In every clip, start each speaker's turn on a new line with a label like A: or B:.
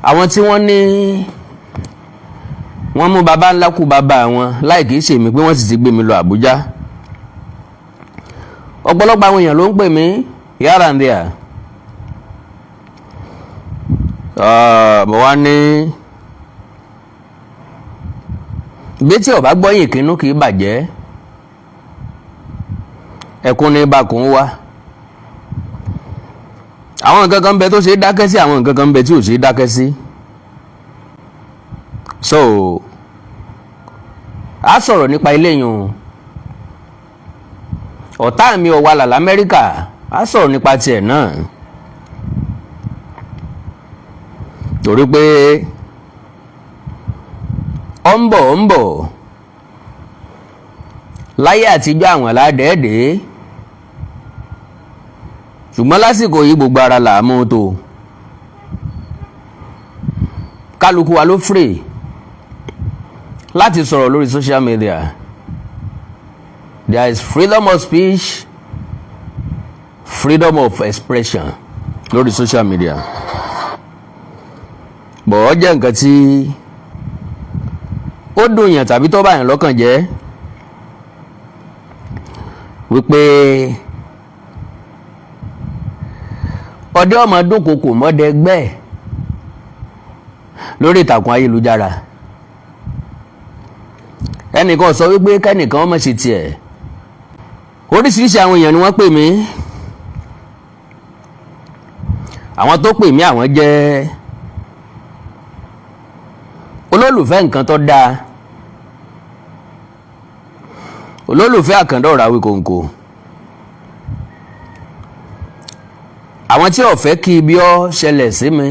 A: Àwọn tí wọ́n ní wọ́n mú baba ńlá kú bàbá wọn láì kìí ṣèmi pé wọ́n sì ti gbé mi lọ Àbújá. Ọ̀pọ̀lọpọ̀ àwọn èèyàn ló ń pè mí here and there. Mo wá ní bí tí ọba gbọ́yìn kínú kì í bàjẹ́, ẹkún ní bakùn wá. Àwọn nǹkan kan ń bẹ tó ṣe é dákẹ́ sí, àwọn nǹkan kan ń bẹ tí ò ṣe é dákẹ́ sí. So a sọ̀rọ̀ nípa eléyìí. Ọ̀tá mi ò wà l'Amẹ́ríkà, a sọ̀rọ̀ nípa tiẹ̀ náà, torí pé ó ń bọ̀, ó ń bọ̀. Láyé àtijọ́, àwọn aládẹ́ẹ̀dẹ́, ṣùgbọ́n lásìkò yìí, gbogbo ara là á mú tó. Kálukú wa ló free láti sọ̀rọ̀ lórí social media. There is freedom of speech, freedom of expression lórí social media, bọ̀ ọ́ jẹ́ nǹkan tí ó dùn yàn tàbí tó bá yàn lọ́kàn jẹ́ wípé ọdẹ ọmọ dúnkokò mọ́dẹgbẹ́ lórí ìtàkùn ayélujára. Ẹnìkan sọ wípé kẹ́nìkan ọmọ ṣe tiẹ̀. Oríṣiríṣi àwọn èèyàn ni wọ́n pè mí. Àwọn tó pè mí, àwọn jẹ́ olólùfẹ́ nǹkan tó dáa, olólùfẹ́ Àkàndá Ọ̀rọ̀ Awíkonko, àwọn tí ò fẹ́ kí ibi ó ṣẹlẹ̀ sí mi.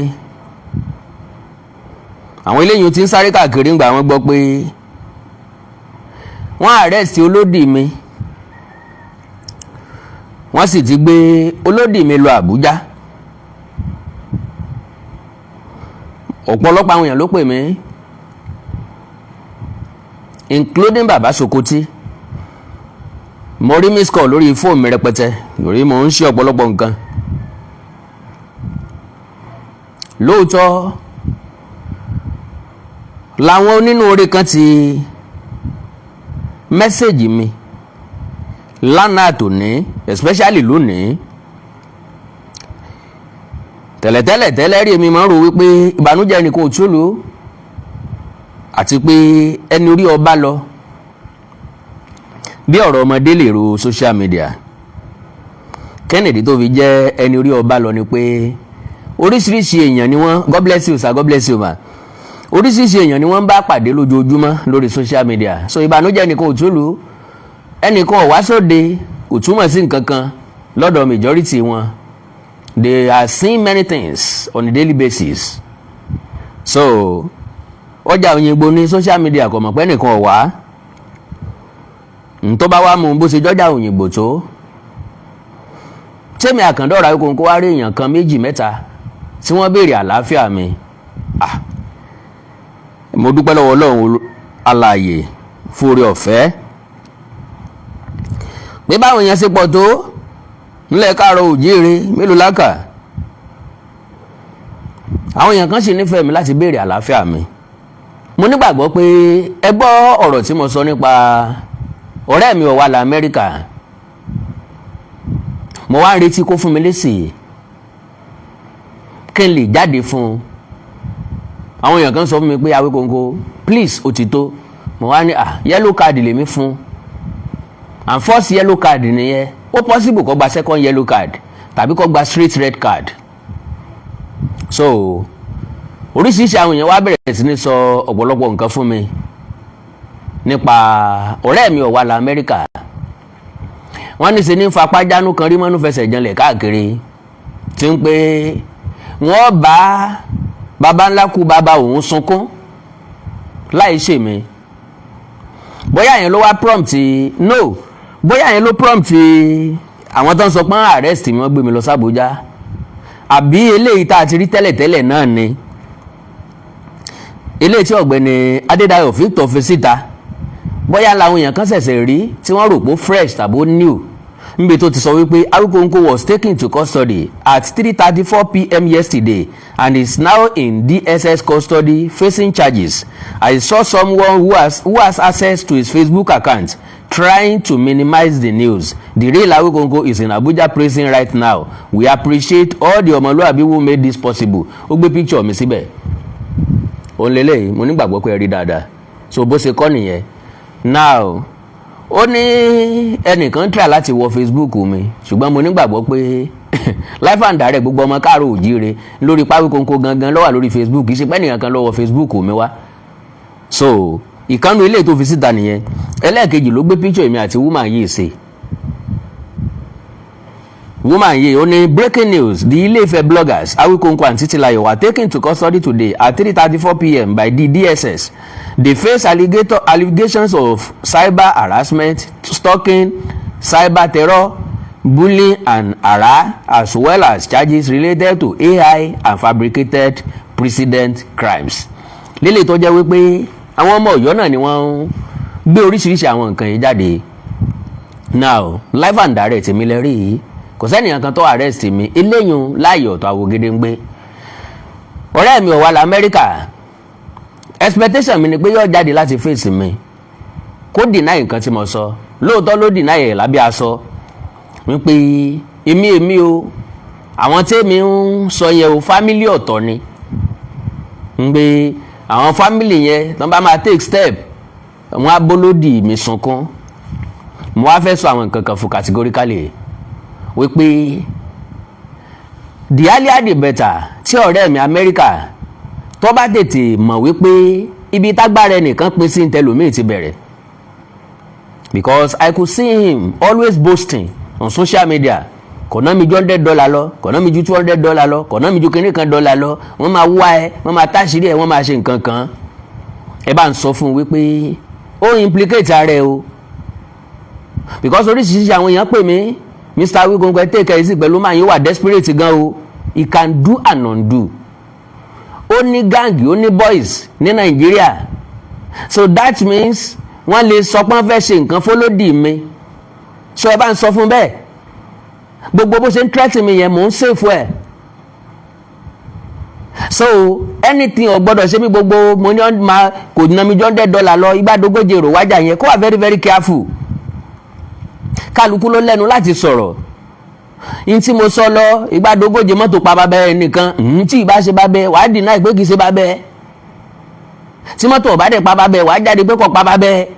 A: Àwọn eléyìí tí ń sáré káàkiri ńgbà wọ́n gbọ́ pé wọ́n arrest olódì mi, wọ́n sì ti gbé olódì mi lọ Àbújá. Ọ̀pọ̀lọpọ̀ àwọn èèyàn ló pè mí, including Baba Sokoti. Mo rí miss call lórí fóònù mi rẹpẹtẹ, lórí mo ń ṣe ọ̀pọ̀lọpọ̀ nǹkan. Lóòótọ́ làwọn onínúure kan ti message mi lánàá tòní, especially lónìí. Tẹ́lẹ̀tẹ́lẹ̀ tẹ́lẹ̀ rí, èmi máa ń rò wípé ìbànújẹ́ nìkan ò túlù àti pé ẹni orí ọba lọ bí ọ̀rọ̀ ọmọdé lè ro social media. Kennedy tó fi jẹ́ ẹni orí ọba lọ ni pé oríṣiríṣi èèyàn ni wọ́n. God bless you, sir. God bless you, ma. Oríṣiríṣi èèyàn ni wọ́n ń bá pàdé lójoojúmọ́ lórí social media. So ìbànújẹ́ nìkan ò túlù, ẹnìkan ò wá sóde kò túmọ̀ sí nǹkan kan lọ́dọ̀ majority wọn. They are seeing many things on a daily basis. So ọjà òyìnbó ní social media kò mọ̀ pé ẹnìkan ò wá. Ntọ́ bá wá mú bó ṣe jọ́jà òyìnbó tó tẹ́mi Àkàndá Ọ̀rọ̀ Awíkonko wá rí èèyàn kan, méjì, mẹ́ta tí wọ́n béèrè àlàáfíà mi. Ah, mo dúpẹ́ lọ́wọ́ Ọlọ́run alààyè fún oore ọ̀fẹ́ pé báwọn èèyàn ṣe pọ̀ tó nílẹ̀ káàárọ̀ òjíire mélòó lákà. Àwọn èèyàn kan sì nífẹ̀ẹ́ mi láti béèrè àlàáfíà mi. Mo nígbàgbọ́ pé ẹ gbọ́ ọ̀rọ̀ tí mo sọ nípa ọ̀rẹ́ mi ọ̀wà la Amẹ́ríkà. Mo wá ń retí kó fún mi lésì kí n lè jáde fún un. Àwọn èèyàn kan sọ fún mi pé, "Awíkonko, please, ó ti tó." Mo wá ní, "Ah, yellow card lèmi fún, and first yellow card nìyẹn. Ó possible kó gba second yellow card tàbí kó gba straight red card." So oríṣiríṣi àwọn èèyàn wá bẹ̀rẹ̀ sí ní sọ ọ̀pọ̀lọpọ̀ nǹkan fún mi nípa ọ̀rẹ́ mi ọ̀wà la Amẹ́ríkà. Wọ́n ní ṣe ní fapá jánu kan rí mọ́nú fẹsẹ̀ janlẹ̀ káàkiri, tí ń pé wọ́n bá baba ńlá kú bàbá òun sunkún láì ṣèmi. Bóyá yẹn ló wá prompt, no, bóyá yẹn ló prompt àwọn tó ń sọ pé wọ́n arrest mi, wọ́n gbé mi lọ sí Àbújá, àbí eléyìí tá a ti rí tẹ́lẹ̀tẹ́lẹ̀ náà ni eléyìí tí ọ̀gbẹ́ni Adédayọ̀ Victor fi síta, bóyá làwọn èèyàn kan ṣẹ̀ṣẹ̀ rí tí wọ́n rò pé fresh tàbí ó new. Níbi tó ti sọ wípé Awikonko was taken to custody at 3:34 p.m. yesterday and is now in DSS custody facing charges. I saw someone who has access to his Facebook account trying to minimize the news. The real Awikonko is in Abuja prison right now. We appreciate all the ọmọlúwàbí who made this possible. Ó gbé picture mi síbẹ̀. Òun lélẹ́yìí, mo nígbàgbọ́ pé ẹ rí dáadáa. So bó ṣe kọ́ nìyẹn. Now, ó ní ẹnìkan try láti wọ Facebook mi, ṣùgbọ́n mo nígbàgbọ́ pé live and direct, gbogbo ọmọ káàró òjíire lórí Páwíkóńkó gangan ló wà lórí Facebook. Kì í ṣe pé ẹnìkan kan ló wọ Facebook mi wá. So ìkànnì ilé tó fi síta nìyẹn. Ẹlẹ́ẹ̀kejì, ló gbé picture mi àti woman yìí ṣe. Woman yìí, ó ní, "Breaking news: the Ile-Ife bloggers Awikonko and Titilayo were taken to custody today at 3:34 p.m. by the DSS. They face allegations of cyber harassment, stalking, cyber terror, bullying and hara, as well as charges related to AI and fabricated precedent crimes." Lílè tó jẹ́ wípé àwọn ọmọ Ọ̀yọ́ náà ni wọ́n ń gbé oríṣiríṣi àwọn nǹkan yìí jáde. Now, live and direct mi lè rí yìí. Kò sẹ́nìyàn kan tó arrest mi. Eléyìí láàyè ọ̀tọ̀, Àwògedengbe. Ọ̀rẹ́ mi ò wá lamẹ́ríkà. Expectation mi ni pé yóò jáde láti face mi, kó deny nǹkan tí mo sọ. Lóòótọ́ ló deny ẹ̀ lábẹ́ aṣọ wípé èmi o, àwọn tèmi ń sọ yẹn o, family ọ̀tọ̀ ni, ń gbé àwọn family yẹn tó bá máa take step, wọn á bólódì mi sunkún. Mo wá fẹ́ sọ àwọn nǹkan kan fún categorically wípé the earlier the better. Tí ọ̀rẹ́ mi Amẹ́ríkà tó bá tètè mọ̀ wípé ibi tágbára ẹnìkan pín sí tẹlòmíì ti bẹ̀rẹ̀, because I could see him always boasting on social media, kò ná mi ju $100 lọ, kò ná mi ju $200 lọ, kò ná mi ju kinní kan dọ́là lọ. Wọ́n máa wá ẹ, wọ́n máa táṣìírí ẹ, wọ́n máa ṣe nǹkan kan. Ẹ bá ń sọ fún un wípé ó implicate ara ẹ o, because oríṣiríṣi àwọn èèyàn pè mí, "Mr. Awikonko, take it easy pẹ̀lú máa yín, wà desperate gan o, he can do and undo." Ó ní gang, ó ní boys ní Nàìjíríà. So that means wọ́n lè sọ pé wọ́n fẹ́ ṣe nǹkan fọlọ́dì mi. So ẹ bá ń sọ fún bẹ́ẹ̀, gbogbo bó ṣe ń threaten mi yẹn, mò ń save ẹ̀. So anything ò gbọ́dọ̀ ṣe mí. Gbogbo mo ní ma kò ná mi $100 lọ, igbádogójì èrò wájà yẹn, kó wà very very careful. Kálukú ló lẹ́nu láti sọ̀rọ̀ n tí mo sọ lọ. Igbádogójì mọ́tò pa bàbá ẹ nìkan tí ìbá ṣe bàbá ẹ, wàá deny pé kì í ṣe bàbá ẹ. Tí mọ́tò ọ̀bá dẹ̀ pa bàbá ẹ, wàá jáde pé kò pa bàbá ẹ.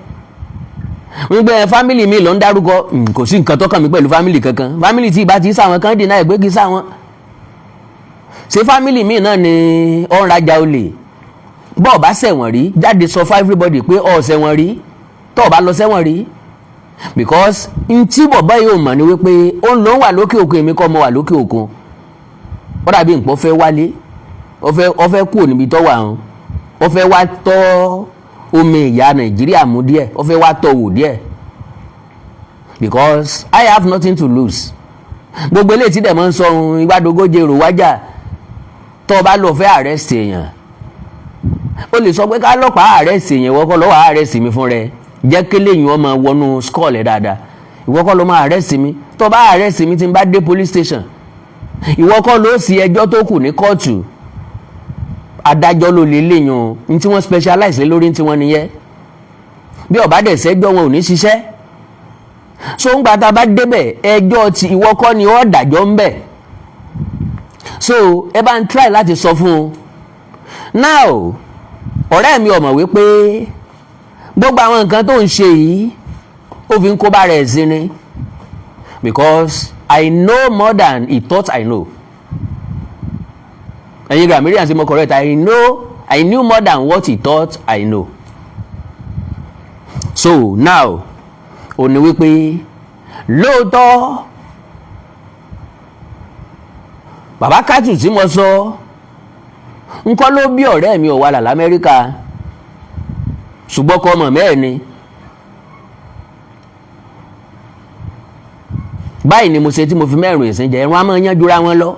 A: Wípé family mi ló ń dárúkọ, kò sí nǹkan tó kàn mí pẹ̀lú family kankan. Family tí ìbá ti sáwọn kan deny pé kì í sáwọn. Ṣé family mi náà ni ó ń rajà olè? Bọ́ọ̀ bá ṣẹ̀wọ̀n rí, jáde sọ fún everybody pé ọ̀ ṣẹ̀wọ̀n rí, tó o bá lọ sẹ́wọ̀n rí, because n tí bọ̀bá yìí ò mọ̀ ni wípé ó ń lọ wà lókè òkun, èmi kọ́ mọ wà lókè òkun. Ó dàbí nǹkan fẹ́ wálé, ó fẹ́ kúrò níbi tó wà hàn, ó fẹ́ wá tọ́ omi ìyá Nàìjíríà mú díẹ̀, ó fẹ́ wá tọ́ wò díẹ̀, because I have nothing to lose. Gbogbo eléyìí tí dẹ̀ mọ́ ń sọ ohun ìgbàdógójì èrò wájà, tó o bá lọ fẹ́ arrest èèyàn, o lè sọ pé ká lọ́pàá arrest èèyàn. Ìwọ kọ́ ló wá arrest mi fún rẹ. Jẹ́ kélé yìí, wọ́n máa wọnú skull ẹ̀ dáadáa. Ìwọ kọ́ ló máa arrest mi. Tó o bá arrest mi, tí n bá dé police station, ìwọ kọ́ ló sì ẹjọ́ tó kù ní kóòtù. Adájọ́ ló lè léyìn o. Ní tí wọ́n specialize lé lórí tí wọ́n nìyẹn. Bí ó bá dẹ̀ sẹ́jọ́, wọn ò ní ṣiṣẹ́. So ń gba tá a bá débẹ̀, ẹjọ́ ti ìwọ kọ́ ni ó dájọ́ ń bẹ̀. So ẹ bá ń try láti sọ fún un. Now, ọ̀rẹ́ mi, ò mọ̀ wípé gbogbo àwọn nǹkan tó ń ṣe yìí, ó fi ń kó bá rẹ̀ sí ni, because I know more than he thought I know. Ẹ̀yin grammarian, ṣé mo correct? I knew more than what he thought I know. So now, ó ní wípé lóòótọ́, bàbá kátù tí mo sọ nǹkan ló bí ọ̀rẹ́ mi ò wà là lamẹ́ríkà, ṣùgbọ́n kọ́ ọmọ mẹ́ẹ̀ ni. Báyìí ni mo ṣe tí mo fi mẹ́rin ìsìn jẹ ẹ̀rùn á máa yánjúra wọn lọ.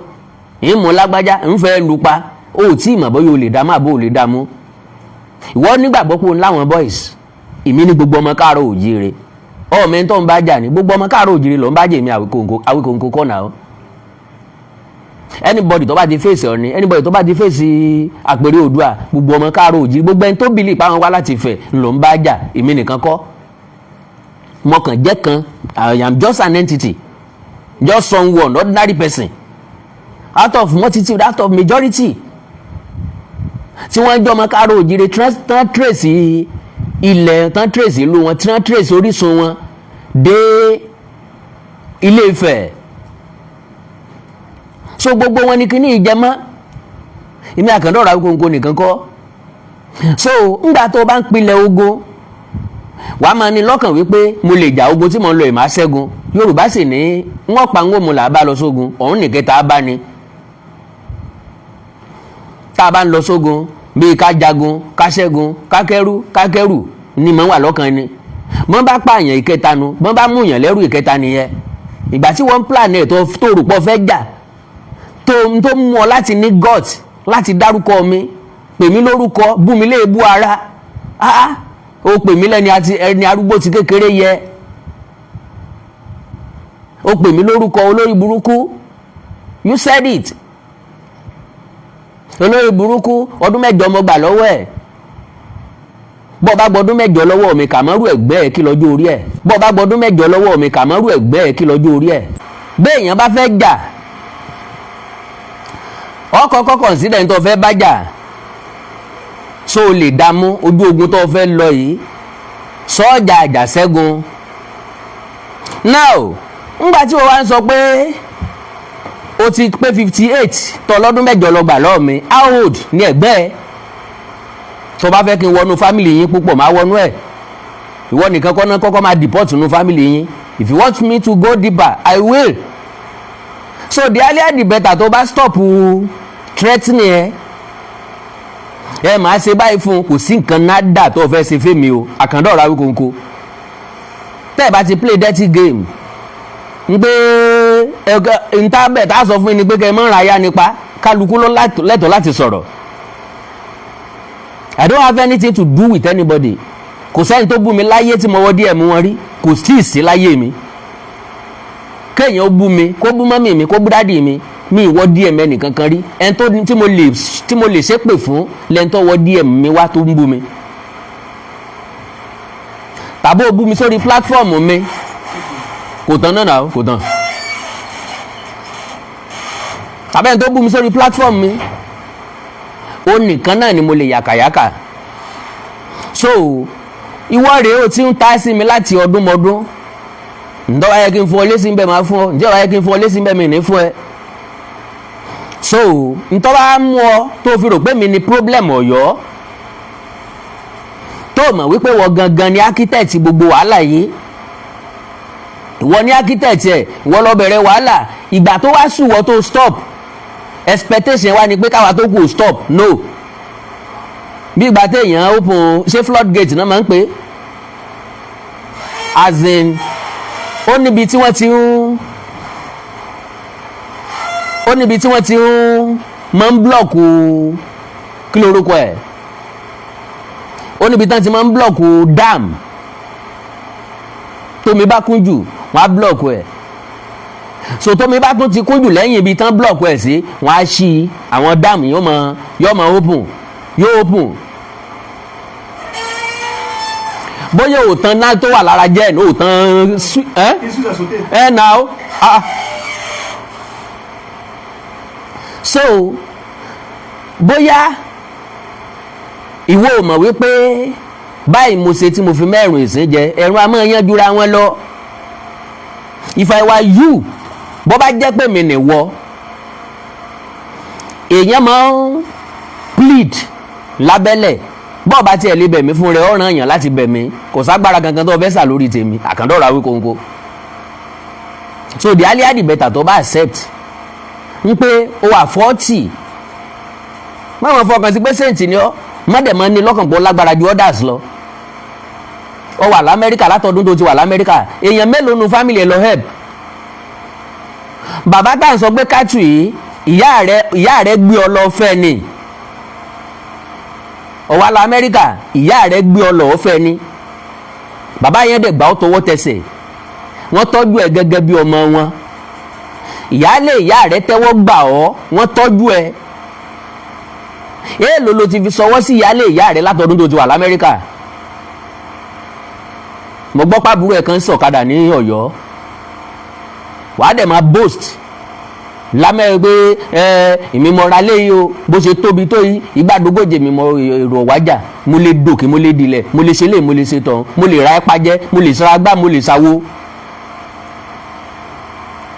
A: Ìmú lágbájá ń fẹ́ lu pa, ó tí ì mọ̀ bóyá o lè dá má bó o lè dá mú. Ìwọ nígbàgbọ́ pé o ń láwọn boys, èmi ní gbogbo ọmọ káàárọ̀ òjíire. Ọmọ ẹni tó ń bá jà ní gbogbo ọmọ káàárọ̀ òjìrì ló ń bá jèmi Àwíkòǹkò kọ́ náà. Anybody tó bá ti fèsì Ọ̀ọ̀ni, anybody tó bá ti fèsì àpèrè Oòduà, gbogbo ọmọ káàárọ̀ òjìrì, gbogbo ẹni tó believe pé àwọn wá láti Ifẹ̀ ló ń bá jà. Èmi nìkan kọ́, mo kàn jẹ́ kan. I am just an entity, just someone, ordinary person out of multitude, out of majority tí wọ́n jọ ọmọ káàárọ̀ òjìrì, tán trace ilẹ̀, tán trace ìlú wọn, tán trace orísun wọn dé Ilé Ifẹ̀. So gbogbo wọn ni kíní ìjẹmọ́. Èmi Àkàndọ̀rọ̀ Awíkonko nìkan kọ́. So ńgbà tó o bá ń pilẹ̀ ogun, wàá máa ní lọ́kàn wípé mo lè jà ogun tí mo ń lọ ìmọ̀ ṣẹ́gun. Yorùbá sì ní wọ́n pa ń wò mo là bá lọ sógun ọ̀hún nìkẹta bá ní tá a bá ń lọ sógun, bíi ká jagun, ká ṣẹ́gun, ká kẹ́rù, ká kẹ́rù ni mò ń wà lọ́kàn ni. Bọ́n bá pààyàn, ìkẹta nu. Bọ́n bá múyàn lẹ́rù, ìkẹta nìyẹn. Ìgbà tí wọ́n ń plan ẹ̀ tó rò pọ̀ fẹ́ jà, tó mú ọ láti ní gut láti dárúkọ mi, pè mí lórúkọ, bú mi léèbú ara, ah, ó pè mí lẹ́ni àti ẹni arúgbó ti kékeré yẹ, ó pè mí lórúkọ olórí burúkú. You said it, olórí burúkú. Ọdún 8 mo gbà lọ́wọ́ ẹ̀. Bọ́ bá gbọdún 8 lọ́wọ́ mi, Kàmọ́rù ẹ̀gbẹ́ ẹ̀, kí lọ́jọ́ orí ẹ̀? Bọ́ bá gbọdún 8 lọ́wọ́ mi, Kàmọ́rù ẹ̀gbẹ́ ẹ̀, kí lọ́jọ́ orí ẹ̀? Bẹ́ẹ̀ èèyàn bá fẹ́ jà, ọkọ̀ consider tó fẹ́ bá jà, so o lè dààmú ojú ogun tó fẹ́ lọ yìí, sọ́ọ̀jà àjàṣẹ́gun. Now, ńgbà tí wọ́n wá ń sọ pé o ti pé 58, tó lọ́dún 8 lọ gbà lọ́ọ̀ mi, how old ní ẹ̀gbẹ́ ẹ̀? Tó bá fẹ́ kí n wọnú family yín púpọ̀, máa wọnú ẹ̀. Ìwọ nìkan kọ́ náà kọ́kọ́ máa deport nínú family yín. If you want me to go deeper, I will. So the earlier the better. Tó bá stop threatening ẹ, ẹ máa ṣe báyìí fún un. Kò sí nǹkan nádà tó fẹ́ ṣe fẹ́mi o, Àkàndá ọ̀rọ̀ Awíkonko. Tẹ́ ẹ bá ti play dirty game ń pé nta bẹ̀ tá a sọ fún mi ni pé kẹ́ ẹ mọ́ ra ya nípa kálukú ló lẹ́tọ̀ọ́ láti sọ̀rọ̀. I don't have anything to do with anybody. Kò sẹ́ni tó bú mi láyé tí mo wọ́ díẹ̀ mú wọn rí. Kò sí ìsí láyé mi kéèyàn ó bú mi, kó bú mummy mi, kó bú daddy mi, mi ìwọ́ díẹ̀ mẹ́nì kankan rí. Ẹni tó tí mo lè ṣépè fún lẹ́ni tó wọ́ díẹ̀ mi wá tó ń bú mi, tàbí ó bú mi sórí platform mi. Kò tán náà, kò tán. Tàbí ẹni tó bú mi sórí platform mi, ó nìkan náà ni mo lè yàkàyàkà. So ìwọ rèé, o ti ń ta sí mi láti ọdún mọ́dún. Ǹdọ́ wáyé kí n fún ọ lésì ń bẹ̀, máa fún ọ. Ǹjẹ́ wáyé kí n fún ọ lésì ń bẹ̀, mi ní fún ẹ. So ntọ́ bá mú ọ tó fi rò pé mi ni problem Ọ̀yọ́, tó mọ̀ wípé wọ́n gangan ni architect gbogbo wàhálà yìí, ìwọ ni architect ẹ̀, ìwọ lọ bẹ̀rẹ̀ wàhálà. Ìgbà tó wá sùn wọ́n tó stop, expectation wa ni pé káwa tó kù stop. No, bí ìgbà téèyàn open, ṣé floodgate náà máa ń pè é? As in, ó níbi tí wọ́n ti ń máa ń block, kí lorúkọ ẹ̀, ó níbi tí wọ́n ti máa ń block dam. Tómi bá kún jù, wọ́n á block ẹ̀. So tómi bá tún ti kún jù lẹ́yìn ibi tán block ẹ̀ sí, wọ́n á ṣí àwọn dam, yóò máa open, yóò open. Bóyá òòtán náà tó wà lára jẹ́ òòtán ẹ́ ẹ́ náà. Ah, so bóyá ìwọ ò mọ̀ wípé báyìí mo ṣe tí mo fi mẹ́rùn ìsín jẹ ẹ̀rùn a máa yanjúra wọn lọ. If I were you, bó bá jẹ́ pé mi nìwọ, èèyàn máa ń plead lábẹ́lẹ̀. Bọ́ọ̀ bá tiẹ̀ lè bẹ̀ mí fún rẹ̀, ọ̀ràn yàn láti bẹ̀ mí. Kò ságbára kankan tó fẹ́ sà lórí tèmi, Àkàndọ̀rọ̀ Awíkonko. So the earlier the better. Tó bá accept ń pé ó wà 40, máwọn fọkàn sí pé saint ni ọ́, mọ́dẹ̀mọ́ ní lọ́kàn pọ̀ lágbára ju others lọ. Ó wà lamẹ́ríkà, látọdún tó ti wà lamẹ́ríkà, èèyàn mélòó nu family ẹ̀ lọ help? Bàbá tá à ń sọ pé kátù yìí, ìyá rẹ̀ gbé ọ lọ fẹ́ ni. Ó wà lamẹ́ríkà, ìyá rẹ̀ gbé ọ lọ fẹ́ ni. Bàbá yẹn dẹ̀ gbà ó tọwọ́ tẹsẹ̀, wọ́n tọ́jú ẹ gẹ́gẹ́ bí ọmọ wọn. Ìyáálé ìyá rẹ tẹ́wọ́ gbà ọ́, wọ́n tọ́jú ẹ. Èèlò ló ti fi sọwọ́ sí ìyáálé ìyá rẹ látọdún tó ti wà l'Amẹ́ríkà? Mo gbọ́ pàbúrò ẹ̀ kan sọ̀kadà ní Ọ̀yọ́. Wàá dẹ̀ máa boast lámẹ́rin pé ẹ èmi mọ̀ra léyìí o, bó ṣe tóbi tó yìí, ìgbàdógójì mi mọ èrò ọ̀wájà, mo lè dòkè, mo lè dilẹ̀, mo lè ṣe lè, mo lè ṣe tán, mo lè ra ẹ́pá jẹ́, mo lè sara gbá, mo lè ṣàwo.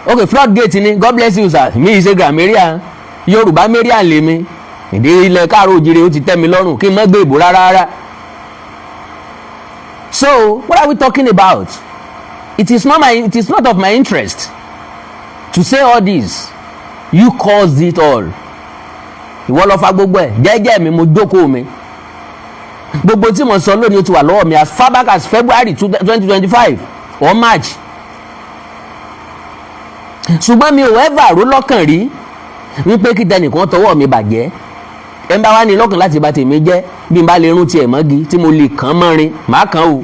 A: Ok, floodgate ni. God bless you, sir. Mi ṣe grammarian, Yorùbá marian lèmi. Ìdí ilẹ̀ káàró òjìrè, ó ti tẹ́ mi lọ́rùn kí n má gbé ìbò rárá rárá. So what are we talking about? It is not of my interest to say all this. You caused it all. Ìwọ ló fa gbogbo ẹ̀. Jẹ́jẹ́ mi mo jókòó mi. Gbogbo tí mo sọ lónìí, ó ti wà lọ́wọ́ mi as far back as February 2025 or March, ṣùgbọ́n mi ò ever rò lọ́kàn rí wípé kí tẹnìkan tọwọ́ mi bàjẹ́. Ẹ ń bá wá ní lọ́kàn láti bà tèmi jẹ́, bí n bá lè rún tiẹ̀ mọ́gi tí mo lè kàn mọ́rin, màá kàn o.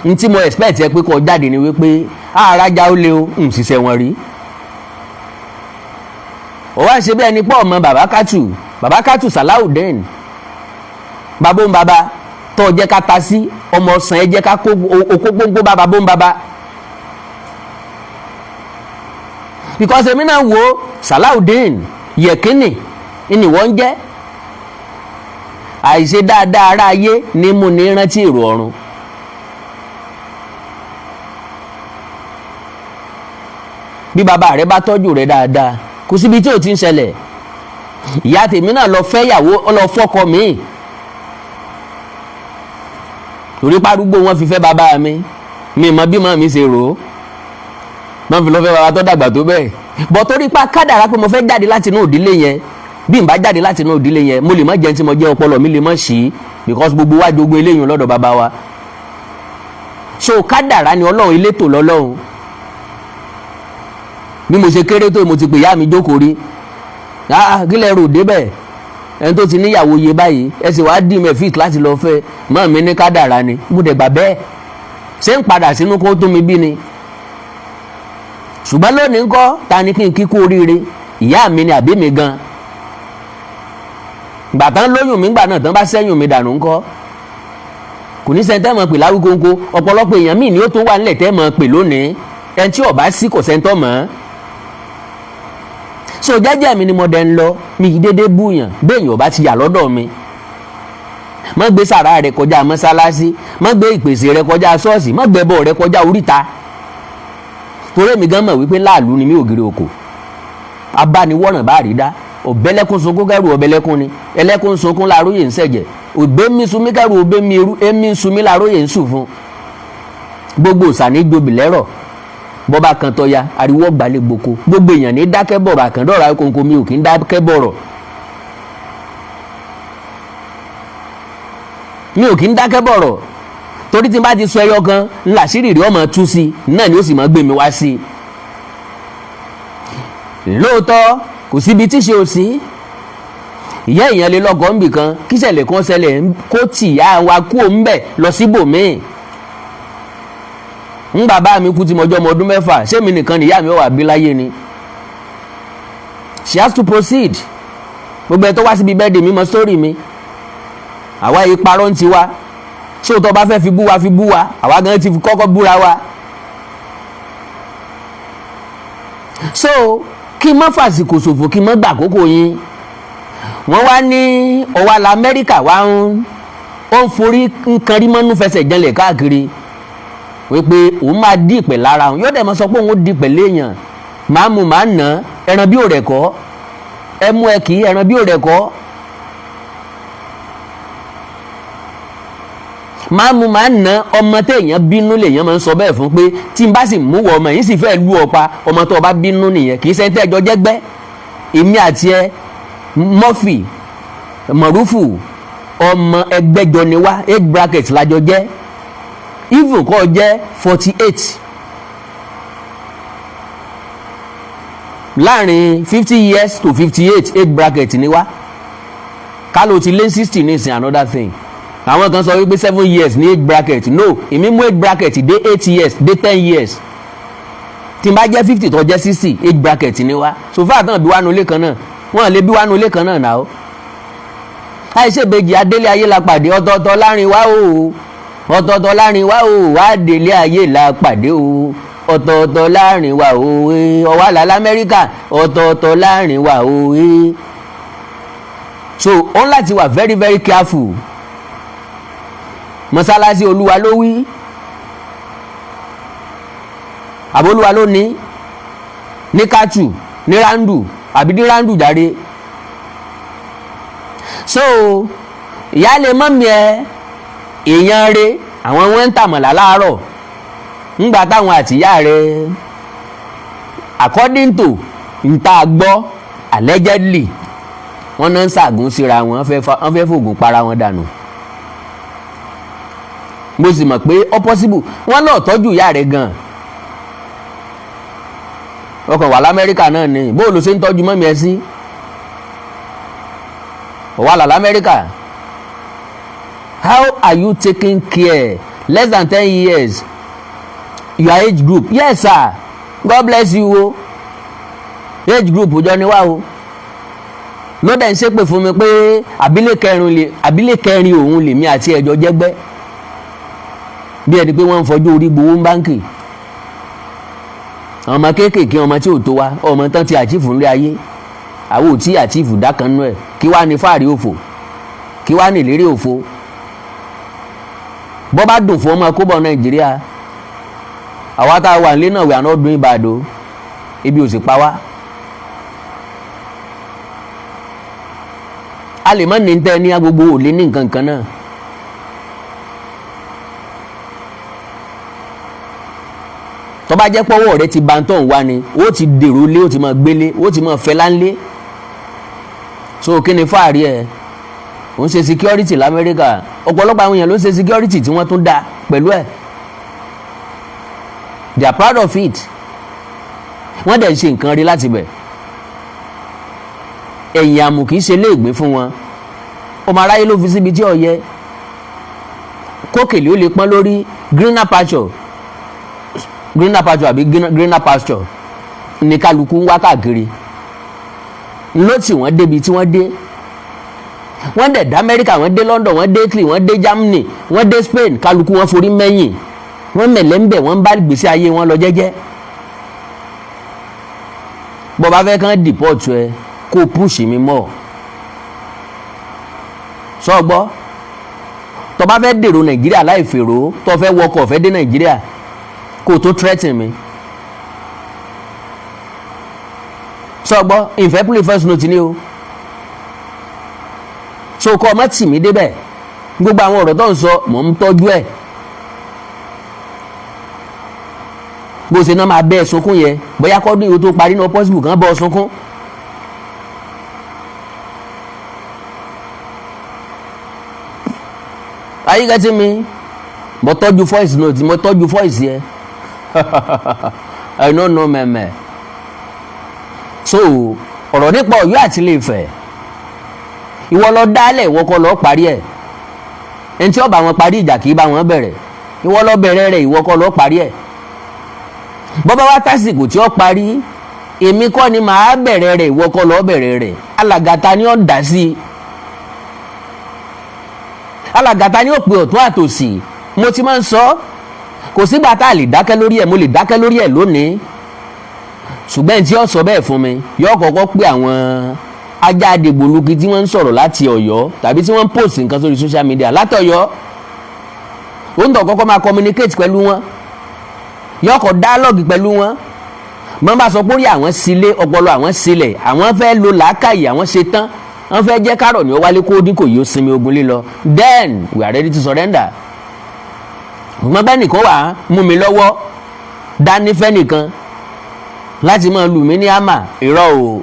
A: N tí mo expect ẹ pé kó jáde ni wípé àràjà ó lé o, ń ṣiṣẹ́ wọn rí. Ó wá ṣe bí ẹni pọ̀ ọmọ bàbá Kátù, bàbá Kátù Salawudeen, bàbá ń bàbá tó jẹ́ ká ta sí ọmọ ọ̀sán, ẹ jẹ́ ká kó okó gbóngbó bá bàbá ń bàbá, because èmi náà wo Salawudeen Yẹ̀kínì ni wọ́n ń jẹ́. Àìṣe dáadáa ara ayé ní mú ní rántí èrò ọ̀run. Bí bàbá rẹ bá tọ́jú rẹ dáadáa, kò síbi tí ò ti ń ṣẹlẹ̀. Ìyá tèmi náà lọ fẹ́ yàwó, lọ fọ́kọ míì, torí párúgbó wọn fi fẹ́ bàbá mi. Mi mọ bí màmí ṣe rò ó, wọn fi lọ fẹ́ bàbá tó dàgbà tó bẹ́ẹ̀ bọ̀, torí pa kádàrá pé mo fẹ́ jáde láti inú ìdílé yẹn. Bí n bá jáde láti inú ìdílé yẹn, mo lè má jẹun tí mo jẹ́, ọpọlọ mi lè má ṣí, because gbogbo wa jogún eléyìí lọ́dọ̀ bàbá wa. So kádàrá ni Ọlọ́run, elétò lọ́lọ́run. Bí mo ṣe kéré tó, mo ti pè ìyá mi jókòó rí. Ah, kí lẹ rò débẹ̀? Ẹni tó ti níyàwó iye báyìí, ẹ sì wá dì mẹ́fìt láti lọ fẹ́ mọ́ mi. Ní kádàrá ni, mo dẹ̀ gbà bẹ́ẹ̀. Ṣé ń padà sínú kó tó mi bí ni? Ṣùgbọ́n lónìí ńkọ́, ta ni kí n kíkú oríire, ìyá mi ni àbí mi gan? Gbà tán lóyún mi, gbà náà tán bá sẹ́yìn mi dànù ńkọ́? Kò ní sẹ́ńtẹ́ mọ̀ pè láwíkóńkó. Ọ̀pọ̀lọpọ̀ èèyàn míì ni ó tó wà nílẹ̀ tẹ́ mọ̀ pè lónìí. Ẹni tí ó bá sí, kò sẹ́ńtọ́ mọ̀. So jẹ́jẹ́ mi ni mo dẹ̀ ń lọ. Mi yìí dédé búyàn béèyàn ò bá ti yà lọ́dọ̀ mi. Má gbé sàrà rẹ kọjá mọ́sálásí, má gbé ìpèsè rẹ kọjá ṣọ́ọ̀ṣì, má gbé ẹbọ rẹ kọjá oríta, torí èmi gan mọ̀ wípé láàlú ni mí, ògiri òkò abániwọ̀ràn bá rí dá. Ọ̀bẹ́lẹ́kún sunkún kẹ́rù ọ̀bẹ́lẹ́kún ni, ẹlẹ́kún sunkún láàróyè ń sẹ̀jẹ̀, òbẹ́ mi sunmí kẹ́rù òbẹ́ mi eru, èmi sunmí láàróyè ń sùn fún. Gbogbo òsàní gbobi lẹ́rọ̀, bọ́ba kan tọ́ya, ariwo gbalẹ̀ gboko, gbogbo èèyàn ní dákẹ́ bọ̀rọ̀. Àkàndọ̀rọ̀ akókò, mi ò kí ń dákẹ́ bọ̀rọ̀, mi ò kí ń dákẹ́ bọ̀rọ̀, torí tí n bá ti sọ ẹyọ kan ńlá sírí rí, ọmọ tú sí náà ni ó sì máa gbé mi wá sí i. Lóòótọ́, kò síbi tí ṣe ò sí. Ìyá èèyàn lè lọ́gọ̀ọ́ nbì kan, kí ṣẹlẹ̀ kan ṣẹlẹ̀, kó tì yá wa kú òun bẹ̀ lọ síbòmíì. Ń bàbá mi kú tí mo jẹ́ ọmọ ọdún 6, ṣé mi nìkan nìyá mi ó wà bí láyé ni? She has to proceed. Gbogbo ẹ tó wá síbi birthday mi mọ story mi. Àwa yìí parọ́ ń tiwa. Ṣé o tó bá fẹ́ fi bú wa, fi bú wa. Àwa gan ti fi kọ́kọ́ búra wa. So kí n má fàsìkò ṣòfò, kí n má gbà àkókò yín. Wọ́n wá ní ọwọ́ la Amẹ́ríkà wá ń ó ń forí nǹkan rí mọ́nú fẹsẹ̀ janlẹ̀ káàkiri wípé òun máa dí ìpè lára òun, yóò dẹ̀ máa sọ pé òun ó di ìpè léèyàn, máa mú, máa nà ẹran bí òrẹ̀ kọ́ ẹ mú ẹ kì í ẹran bí òrẹ̀ kọ́, máa mú, máa nà. Ọmọ téèyàn bínú lèèyàn máa ń sọ bẹ́ẹ̀ fún, pé tí n bá sì mú wọ ọmọ yìí, sì fẹ́ lù ọ pa. Ọmọ tó o bá bínú nìyẹn, kì í ṣe tẹ́jọ jẹ́gbẹ́. Èmi àti ẹ, Murphy Mọ̀rúfù, ọmọ ẹgbẹ́jọ ni wá, age bracket lájọ jẹ́. Even kọ́ jẹ́ 48, láàrin 50 years to 58, age bracket ni wá. Ká ló ti lé 60 ní ìsìn, another thing. Àwọn kan sọ wípé 7 years ní age bracket. No, èmi mú age bracket dé 8 years, dé 10 years. Tí n bá jẹ́ 50, tó jẹ́ 60, age bracket ni wá. So far tán bí wá nulẹ̀ kan náà, wọ́n lè bí wá nulẹ̀ kan náà náà o. Àìṣèbejì adélé ayé la pàdé, ọ̀tọ̀ọ̀tọ̀ láàrin wá o, ọ̀tọ̀ọ̀tọ̀ láàrin wá o, wá délé ayé la pàdé o, ọ̀tọ̀ọ̀tọ̀ láàrin wa o. Ọ̀wá là lamẹ́ríkà, ọ̀tọ̀ọ̀tọ̀ láàrin wa o. So ó ń láti wà very very careful. Mọ́sálásí Olúwa ló wí, àbólúwa ló ní kátù ní rándù àbí ní rándù jáde. So ìyáálé mummy ẹ, èèyàn rẹ, àwọn wọn ń tàmọ̀lá láàárọ̀ ńgbà táwọn àtìyá rẹ, according to nta gbọ́, allegedly, wọ́n náà ń ṣàgùn síra wọn, wọ́n fẹ́ fògùn para wọn dànù. Mo sì mọ̀ pé ó possible wọ́n lọ́ọ́ tọ́jú ìyá rẹ̀ gan-an. Ọkàn wà lamẹ́ríkà náà ni. Bó ló ṣe ń tọ́jú mummy ẹ sí? Wà lá lamẹ́ríkà. How are you taking care? Less than 10 years, your age group. Yes sir, God bless you o. Age group jọ ni wá o. Ló dẹ̀ ń ṣépè fún mi pé àbílẹ̀ kẹrin òun lèmi àti ẹ̀jọ́ jẹ́gbẹ́, bí ẹni pé wọ́n ń fọjú orí gbowó ń báǹkì. Ọmọ kéékèèké, ọmọ tí ò tó wa, ọmọ tán ti achieve ńlẹ̀ ayé, àwọn ò tí achieve dákanú ẹ̀. Kí wàá ní fáàrí òfò? Kí wàá ní ìlérí òfò? Bọ́ bá dùn fún ọmọ kóbọ̀ Nàìjíríà, àwa tá a wà nílé náà, we are not doing bad o. Ibi ò sì pa wá. A lè má ní tẹ́ ní agbogbo ò lè ní nǹkan kan náà. Tó bá jẹ́ pọ́wọ́ rẹ ti ba tó ń wá ni, ó ti dèrò lé, ó ti máa gbélé, ó ti máa fẹ́ láńlé. So kí ni fáàrí ẹ̀? Ó ń ṣe security lamẹ́ríkà. Ọ̀pọ̀lọpọ̀ àwọn èèyàn ló ń ṣe security tí wọ́n tún dá pẹ̀lú ẹ̀. They are proud of it. Wọ́n dẹ̀ ń ṣe nǹkan rí láti bẹ̀. Ẹ̀yìn àmù kì í ṣe léègbé fún wọn. Ọmọ aráyé ló fi síbi tí ò yẹ kókèlè ó lè pọ́n lórí. Greener pasture, greener pasture àbí greener pasture ní kálukú ń wá káàkiri ló tì wọ́n débi tí wọ́n dé. Wọ́n dẹ̀ dé Amẹ́ríkà, wọ́n dé London, wọ́n dé Italy, wọ́n dé Germany, wọ́n dé Spain. Kálukú wọ́n forí mẹ́yìn, wọ́n mẹ̀lẹ́ ń bẹ̀, wọ́n bá gbèsè ayé wọn lọ jẹ́jẹ́. Bó bá fẹ́ kán deport ẹ, kó push mi mọ́ sọ gbọ́. Tó bá fẹ́ dèrò Nàìjíríà láì fèrò, tó fẹ́ wọkọ̀ fẹ́ dé Nàìjíríà, kó tó threaten mi sọ gbọ́. Ìfẹ́ play first note ni o. So kọ́ ọmọ tì mí débẹ̀. Gbogbo àwọn ọ̀rọ̀ tó ń sọ, mò ń tọ́jú ẹ̀. Bó ṣe náà máa bẹ́ ẹ sunkún yẹ, bóyá kọ́dún ìwé tó parí náà, possible kan bọ́ ọ sunkún. Are you getting me? Mo tọ́jú voice note, mo tọ́jú voice yẹ. I no know mẹ́mẹ́. So ọ̀rọ̀ nípa Ọ̀yọ́ àti Ilé-Ifẹ̀, ìwọ lọ dálẹ̀, ìwọ kọ́ lọ parí ẹ̀. Ẹni tí ó bá wọn parí ìjà kì í bá wọn bẹ̀rẹ̀. Ìwọ lọ bẹ̀rẹ̀ rẹ̀, ìwọ kọ́ lọ parí ẹ̀. Bọ́bá wá tásìkò tí ó parí, èmi kọ́ ni màá bẹ̀rẹ̀ rẹ̀, ìwọ kọ́ lọ bẹ̀rẹ̀ rẹ̀. Alàgàtà ni ó dá sí i, alàgàtà ni ó pe ọ̀tún àtòsì. Mo ti máa ń sọ, kò sígbà tá a lè dákẹ́ lórí ẹ̀. Mo lè dákẹ́ lórí ẹ̀ lónìí, ṣùgbọ́n tí ó sọ bẹ́ẹ̀ fún mi, yóò kọ́kọ́ pé àwọn ajá àdìgbòlugi tí wọ́n ń sọ̀rọ̀ láti Ọ̀yọ́ tàbí tí wọ́n ń post nǹkan sórí social media látọ̀yọ́. Ó ń tọ̀ kọ́kọ́ máa communicate pẹ̀lú wọn, yóò kọ́ dialogue pẹ̀lú wọn. Bọ́n bá sọ pé orí àwọn sílé, ọpọlọ àwọn sílẹ̀, àwọn fẹ́ lo làákàyè, àwọn ṣe tán, wọ́n fẹ́ jẹ́ kárọ̀ ní ó wálé, kó dín kò yóò sinmi ogun lílọ, then we are ready to surrender. Ṣùgbọ́n bẹ́ẹ̀ nìkan wà á mú mi lọ́wọ́ dání fẹ́ nìkan láti máa lù mí ní àmà, irọ́ o.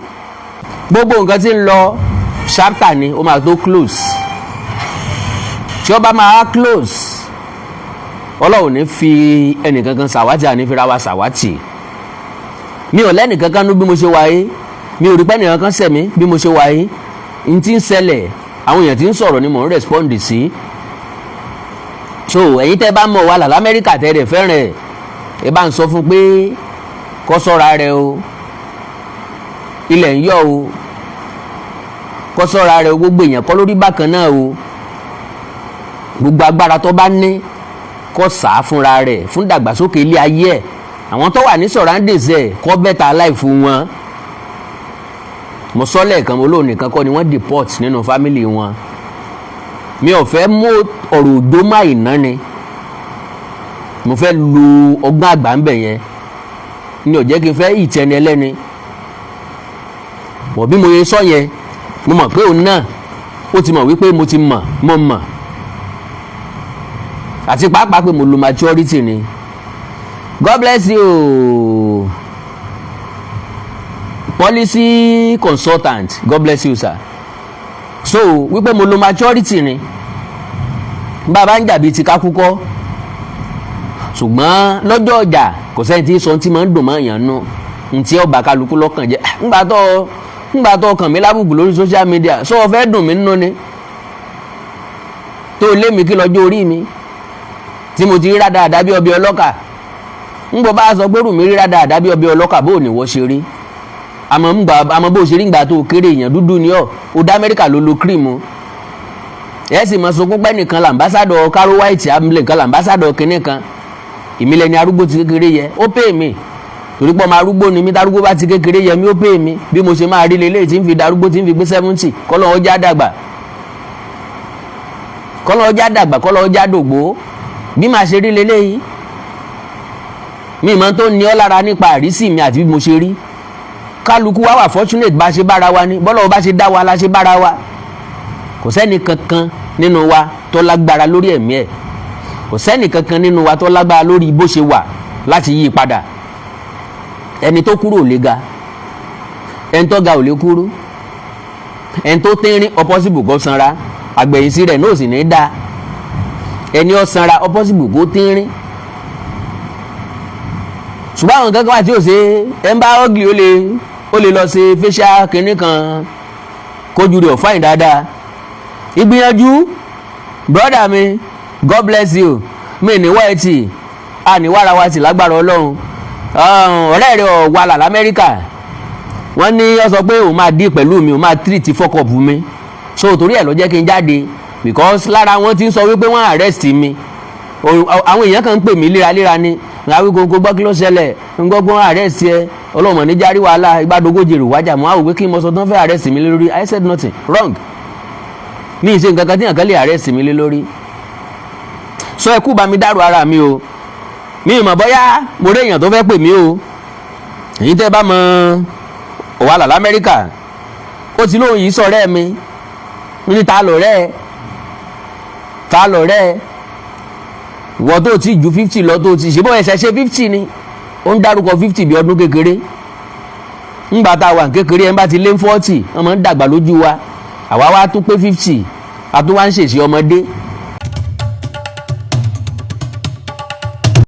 A: Gbogbo nǹkan tí ń lọ, chapter ni ó máa tó close. Tí ó bá máa close, Ọlọ́run ní fi ẹnìkankan ṣàwátì, àní fira wa ṣàwátì. Mi ò lẹ́nìkankan nú bí mo ṣe wáyé. Mi ò rí pé ẹnìkankan ṣẹ̀ mí bí mo ṣe wáyé. N tí ń ṣẹlẹ̀, àwọn èèyàn tí ń sọ̀rọ̀ ni mò ń respond sí. So ẹ̀yin tẹ́ bá mọ̀ wàhálà lamẹ́ríkà, tẹ́ rẹ̀ fẹ́ràn ẹ̀, ẹ bá ń sọ fún pé kó ṣọ́ra rẹ̀ o, ilẹ̀ ń yọ̀ o, kó ṣọ́ra rẹ̀ o. Gbogbo èèyàn kọ́ lórí bákan náà o. Gbogbo agbára tó bá ní, kó sà á fúnra rẹ̀ fún dàgbàsókè ilé ayé ẹ̀. Àwọn tó wà ní surroundings ẹ̀, kó better life wọn. Mo sọ lẹ́ẹ̀kan, mo lóun nìkan kọ́ ni wọ́n deport nínú family wọn. Mi ò fẹ́ mú ọ̀rọ̀ òjò má ìná ni mo fẹ́ lu ọgbọ́n àgbà ń bẹ̀ yẹn ni ò jẹ́ kí n fẹ́ ìtẹni ẹlẹ́ni bọ̀. Bí mo yẹ sọ yẹn, mo mọ̀ pé òun náà ó ti mọ̀ wípé mo ti mọ̀, mo mọ̀, àti pàápàá pé mo lo maturity ni. God bless you, policy consultant. God bless you, sir. So wípé mo lo maturity ni bàbá ń jàbí ti kákúkọ́, ṣùgbọ́n lọ́jọ́ ọjà, kò sẹ́ni tí sọ tí máa ń dùn mọ́ èèyàn nù ntí ọba kálukú lọ́kàn jẹ́. Ńgbà tó kàn mí lábùkù lórí social media, sọ ọ fẹ́ dùn mí nínú ni tó lé mi kí lọ́jọ́ orí mi tí mo ti rí dáadáa bí ọbẹ̀ ọlọ́kà. Ńgbọ́ bá sọ pé rù mí rí dáadáa bí ọbẹ̀ ọlọ́kà, bó ní wọ́n ṣe rí? Àmọ́ ńgbà àmọ́ bó ṣe rí ńgbà tó kéré, èèyàn dúdú ni ọ́. Ó dá Amẹ́ríkà ló lo cream, ẹ sì mọ sunkún pẹ́ nìkan l'ambassador Caro White amúlẹ̀ nìkan, l'ambassador kínní kan. Ìmílẹ̀ ni arúgbó ti kékeré yẹ, ó pè mí torí pé ọmọ arúgbó ni mí. Darúgbó bá ti kékeré yẹ mí, ó pè mí. Bí mo ṣe máa rí lélẹ́yìí tí ń fi darúgbó, tí ń fi gbé 70, kọ́lọ́ ọjà dàgbà, kọ́lọ́ ọjà dàgbà, kọ́lọ́ ọjà dògbó, bí màá ṣe rí lélẹ́yìí. Mi ìmọ̀ tó ní ọ́ lára nípa àrísí mi àti bí mo ṣe rí. Kálukú wa wà fortunate bá ṣe bára wa ní bọ́lá bá ṣe dá wa la ṣe bára wa. Kò sẹ́ni kankan nínú wa tó lágbára lórí ẹ̀mí ẹ̀. Kò sẹ́ni kankan nínú wa tó lágbára lórí bó ṣe wà láti yí i padà. Ẹni tó kúrò ò lè ga, ẹni tó ga ò lè kúrú, ẹni tó tínrín ó possible kó sanra, àgbẹ̀yìnsí rẹ̀ náà sì ní í dáa. Ẹni ó sanra, ó possible kó tínrín. Ṣùgbọ́n àwọn kankan wà tí ò ṣe ẹ ń bá ugly, ó lè lọ ṣe facial kinní kan kójú rẹ̀ ò fine dáadáa. Ìgbìyànjú, brother mi, God bless you. Mi ní wá ẹtì, a ní wàrà wa tì lágbára Ọlọ́run. Ọ̀rẹ́ rẹ̀ ọ̀ wà lamẹ́ríkà, wọ́n ní ó sọ pé òun máa dí pẹ̀lú mi, òun máa treat fuck up mi. So torí ẹ̀ ló jẹ́ kí n jáde, because lára wọn ti ń sọ wípé wọ́n arrest mi. Àwọn èèyàn kan ń pè mí léraléra ni Awíkonko, gbọ́ kí ló ṣẹlẹ̀, ń gbọ́ pé wọ́n arrest ẹ. Ọlọ́mọ ní járí wàhálà ìgbàdógójì rò wájà mọ́ àwọn òwe kí n mọ sọ tán fẹ́ arrest mi lé lórí. I said nothing wrong. Mi ì ṣe nǹkan kan tí nǹkan lè arrest mi lé lórí. Sọ ẹ kú bá mi dárò ara mi o. Mi ì mọ̀ bóyá mo rí èèyàn tó fẹ́ pè mí o. Èyí tẹ́ bá mọ wàhálà lamẹ́ríkà, ó ti lóun yìí sọ̀rẹ́ mi ní ta lọ̀rẹ́, ta lọ̀rẹ́ ìwọ tó ti ju 50 lọ, tó ti ṣe bó ẹsẹ̀ ṣe 50 ni. Ó ń dárúkọ 50 bí ọdún kékeré. Ńgbà tá a wà kékeré, ẹ̀ ń bá ti lé 40, wọ́n máa ń dàgbà lójú wa. Àwa wá tún pé 50, a tún wá ń ṣèṣe ọmọdé.